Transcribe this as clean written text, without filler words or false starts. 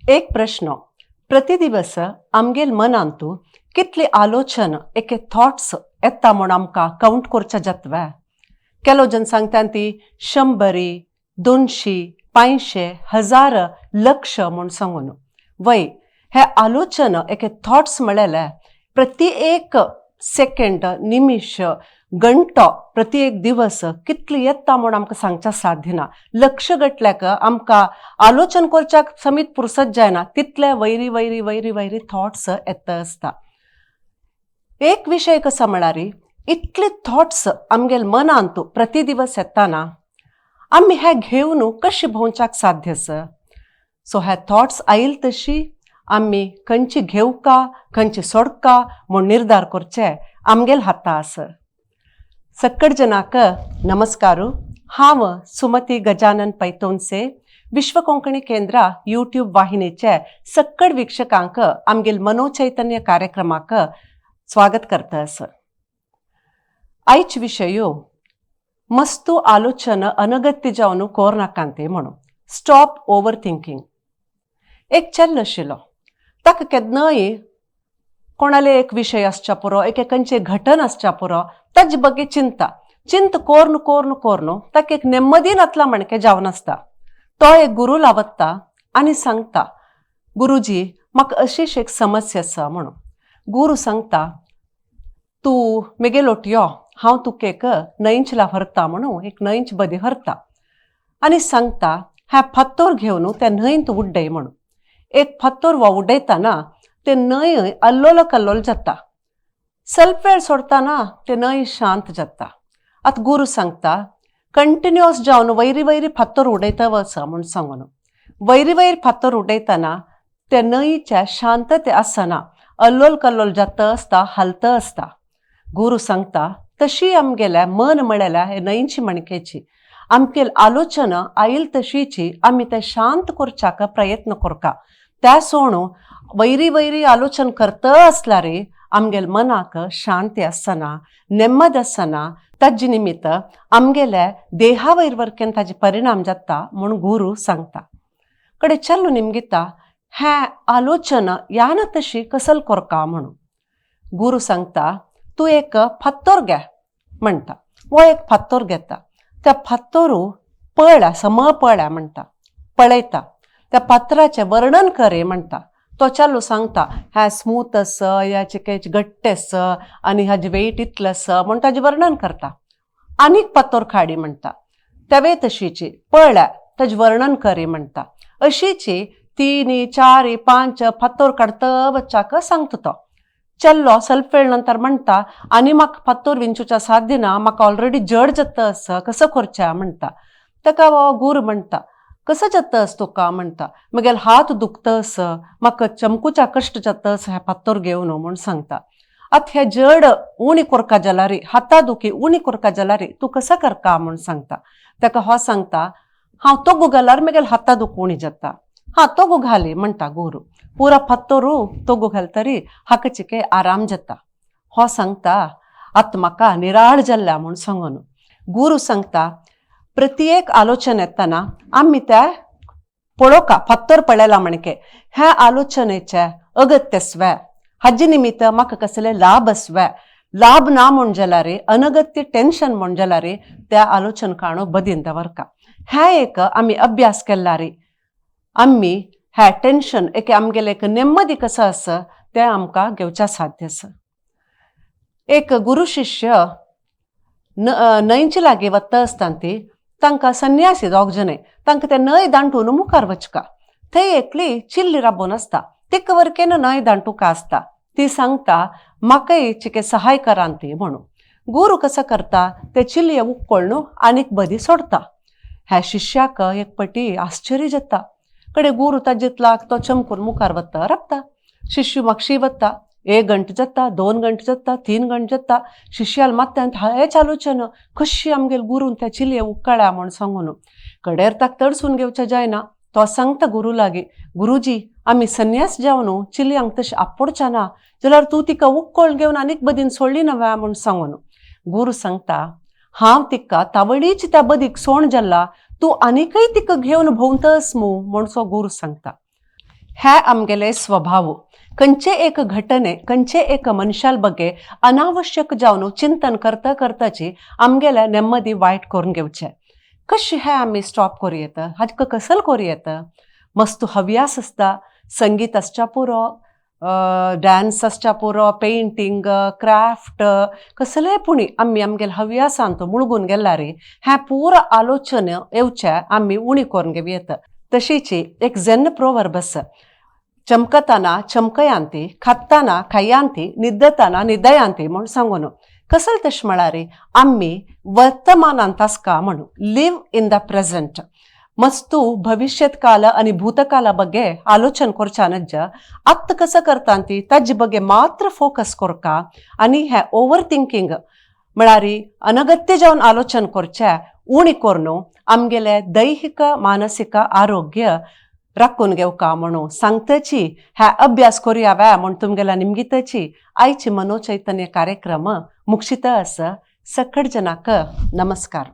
एक प्रश्न, प्रति दिवस आमगेल मनांतु कितली आलोचन एके थॉट्स येता म्हूण आमकां कावंट करच्या जातवे? केलो जन सांगता ती 100, 200, 500, 1000, लक्ष म्हूण सांगून. वय, हे आलोचन एके थॉट्स म्हळ्यार प्रति एक सेकंड, निमिश, गंटो, प्रति एक दिवस कितली येता म्हूण आमकां सांगच्या साध्य ना. लक्ष गटल्याक आमकां आलोचन करच्याक समीत पुरसत जायना, तितले very very very very thoughts येता आसता. एक विशय कसो म्हळ्यार इतले थॉट्स आमगेल मनांत प्रति दिवस येताना आमी हे घेवन कशें भोंवच्याक साध्य आसा? सो हे थॉट्स आयल तशी आमी खंयची घेवका, खंयची सोडका म्हूण निर्धार करचे आमगेल हाता आसा. सक्कड जनाक नमस्कार. हांव सुमती गजानन पैतोनसे, विश्व कोंकणी केंद्र यूट्यूब वाहिनीचे सक्कड वीक्षकांक आमगेल मनोचैतन्य कार्यक्रमाक स्वागत करता आसा. आयच विशय मस्तू आलोचन अनगत्य जावन कोरनाकांते म्हणून, स्टॉप ओवर थिंकींग. एक चेल्ल आशिल्लो, ताका केन्नाय कोणाले एक विशय आसच्या पुरो, एक खंयचें घटन आसच्या पुरो, ताजे बगे चिंता चिंत कोर्न कोर्न कोर्न ताका एक नेम्मदी नातला म्हणके जावन आसता. तो एक गुरू लावता आनी सांगता, गुरुजी, म्हाका अशीच एक समस्या आसा म्हणून. गुरू सांगता, तूं मेगे यो, हांव तुका एक न्हंयचला व्हरता म्हणून एक न्हंयच बदी व्हरता आनी सांगता, ह्या फात्तोर घेवन त्या न्हंयत उड्डय म्हणून. एक फात्तोर हो उडयतना ते न्हंय अल्लोल कल्लोल जाता. सल्प वेळ सोडताना ते न्हंय शांत जाता. आतां गुरू सांगता, कंटिन्युअस जावन वैरी वैरी फात्तोर उडयता वच म्हूण सांगून. वैरी वैर फात्तोर उडयतना ते न्हंयच्या शांतते आसना, अल्लोल कल्लोल जाता आसता, हालता आसता. गुरू सांगता, तशी आमगेल्या मन म्हळ्यार हे न्हंयची मणकेची. आमगेल आलोचना आयल तशीची आमी ते शांत करच्याक प्रयत्न करका. त्या सोणू वैरी वैरी आलोचन करता आसल्यार आमगेल मनाक शांती आसना, नेम्मद आसना. ताजे निमित्त आमगेल्या देहा वयर वरकेन ताजे परिणाम जाता म्हूण गुरू सांगता. कडे चल्लू निमगिता, हें आलोचन यान तशी कसल कोरका म्हणून. गुरू सांगता, तूं एक फात्तोर घे म्हणटा. हो एक फात्तोर घेता. त्या फात्तोरू पळ्या सम पळ्या म्हणटा. पळयता, त्या पात्राचें वर्णन करे म्हणटा. तो चालू सांगता, ह्या स्मूथ आसा, ह्याचे काय घट्ट आसा आनी हाजे वेट इतलें आसा म्हूण ताजें वर्णन करता. आनीक फातोर खाडी म्हणटा. तेवे तशीची पळ्या, ताजें वर्णन करे म्हणटा. अशीची 3, 4, 5 फातोर काडता वच्चाक सांगता. तो चल्लो सल्प वेळ नंतर म्हणटा, आनी म्हाका फातोर विंचूच्या साध्य ना, म्हाका ऑलरेडी जड जाता आसा, कसो करचें म्हणटा. ताका गुरू म्हणटा, कसो जाता आस तुका म्हणटा. म्हगेले हात दुखता आसा, म्हाका चमकुच्या कश्ट जाता आसा ह्या फातोर घेवन म्हूण सांगता. आतां हे जड उणी कोरका जाल्यार, हाता दुखी उणी कोरका जाल्यार तूं कसो करका म्हूण सांगता. ताका हो सांगता, हांव तोगो घाल्यार म्हगेले हाता दुख उणी जाता. हा, तोगो घाली म्हणटा गुरू. पुरा फातोरू तोगो घालतरी हाका चिके आराम जाता. हो सांगता, आतां म्हाका निराळ जाल्ल्या म्हूण सांगून. गुरू सांगता, प्रत्येक आलोचन येताना आमी त्या पळोवका फात्तोर पळयला म्हणके ह्या आलोचनेचे अगत्य स्वे, हाजे निमित्त म्हाका कसले लाभ आसवे? लाभ ना म्हूण जाल्यार, अनगत्य टेन्शन म्हूण जाल्यार त्या आलोचन काणू बदीन दवरका. ह्या एक आमी अभ्यास केल्यार आमी ह्या टेन्शन एक आमगेले एक नेम्मदी कसो आसा तें आमकां घेवच्या साध्य आसा. एक गुरू शिष्य न्हंयचे लागीं वता आसतना ती तांकां संन्यासी दोग जण, तांकां ते न्हंय दांटून मुखार वचका. थंय एकली चिल्ली राबोवन आसता, तिका वरकेन न्हंय दांटुका आसता. ती सांगता, म्हाकाय चिके सहाय करान ती म्हणून. गुरू कसो करता, ते चिल्लये उक्कोळ्ण आनीक बदी सोडता. ह्या शिष्याक एक पटी आश्चर्य जाता. कडे गुरू ताजेतलाक तो चमकून मुखार वता राबता. शिष्य मागशी वता. एक घंट जाता, 2 घंटे जाता, 3 घंटे जाता. शिष्याल मात्यांत हेच आलोचन, कशी आमगेल गुरून त्या चिलये उक्कळ्या म्हूण सांगून. कडेर ताका तडसून घेवचें जायना. तो सांगता गुरू लागीं, गुरुजी, आमी संन्यास जावन चिलयांक तशें आपोडच्या ना जाल्यार तूं तिका उक्कळ घेवन आनीक बदीन सोडली ना म्हूण सांगून. गुरू सांगता, हांव तिका तावळीच त्या बदीक सोण जाल्ला, तूं आनीकय तिका घेवन भोंवतस मू म्हणसो गुरू सांगता. हे आमगेले स्वभाव. खंयचे एक घटने, खंयचे एक मनशाल बगे अनावश्यक जावन चिंतन करता करताची आमगेले नेम्मदी वायट करून घेवचे. कशें हें आमी स्टॉप करूं येता? हाका कसल करूं येता? मस्तू हव्यास आसता, संगीत आसच्या पुरो, डान्स आसच्या पुरो, पेंटींग, क्राफ्ट, कसलेय पुणी आमी आमगेले हव्यासांत मुळगून गेल्यार हें पुरो आलोचन येवचें आमी उणी करून घेवं येता. तशीच एक झेन प्रोवर्ब आसा, चमकताना चमकयांती, खाताना खायांती, निद्दताना निदयांती म्हूण सांगून. कसल तशें म्हळ्यार आमी वर्तमानांत आसका म्हणून, लिव इन the present. मस्तू भविष्यत काल आनी भूतकाला ಬಗ್ಗೆ आलोचन करच्या नज्ज आत्त कसं करता ती ताजे ಬಗ್ಗೆ मात्र फोकस करका आनी हें ओवर थिंकींग म्हळ्यार अनगत्य जावन आलोचन करचें उणी करून आमगेले दैहिक मानसीक आरोग्य राखून घेवका म्हणून सांगतची हे अभ्यास करुया वे म्हूण तुमगेल्या निमगितची आयची मनोचैतन्य कार्यक्रम मुक्षित आसा. सकट जनाक नमस्कार.